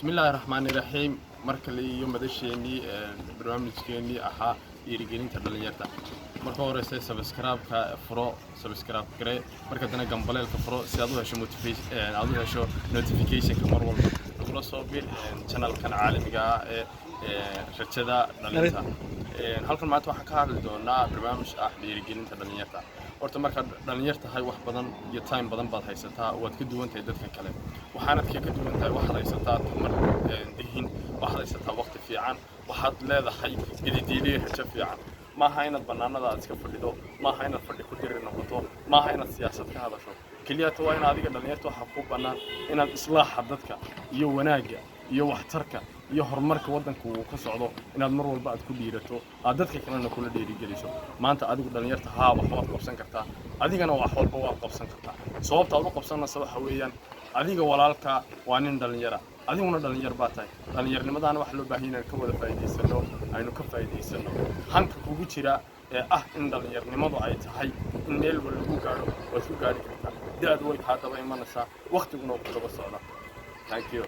Bismillaahi raxmaani raxiim. Mar kale iyo madasheenii, barnaamijkeenii ahaa dhiirigelinta dhalinyarta. Marka horeyse subscribe-ka furo, subscribe garee. Marka dana gambaleelka furo si aad u hesho motivation, aad u hesho notificationka mar walba. Nagula soo bir channelkan caalamiga ah ee Rajada Dhalinta. Halkan maanta waxaan ka hadli doonaa barnaamij ah dhiirigelinta dhalinyarta. Horta markaad dhalinyar tahay, wax badan iyo time badan baad haysataa. Waad ka duwan tahay dadka kale. Waxaanad ka duwan tahay, waxaad haysataa tamar dihin, waxaad haysataa waqti fiican, waxaad leedahay ididiiliyo rajo fiican. Maaha inaad bannaanada aad iska fadhido, maaha inaad fadhi ku diri noqoto, maaha inaad siyaasad ka hadasho keliyata. Waa in adiga dhalinyarta waxaa kuu bannaan inaad islaaxa dadka iyo wanaagga iyo waxtarka iyo horumarka waddanka uu ka socdo inaad mar walba aad ku dhiirato, aad dadka kalena kula dhiirigeliso. Maanta adigu dhalinyarta haa, wax waad qabsan kartaa, adigana wax walba waad qabsan kartaa. Sababta aad u qabsanaysa waxa weeyaan, adiga walaalka waa nin dhalinyara, adiguna dhalinyar baa tahay. Dhalinyarnimadaana waxa loo baahan inaan ka wada faa'iidaysano, aynu ka faa'iidaysano hanka kugu jira ee ah in dhalinyarnimadu ay tahay in meel wal lagu gaadho. Waad ku gaadhi kartaa. Da'du way kaa daba imanaysaa, waqtiguna uu ku daba socda. Thank you.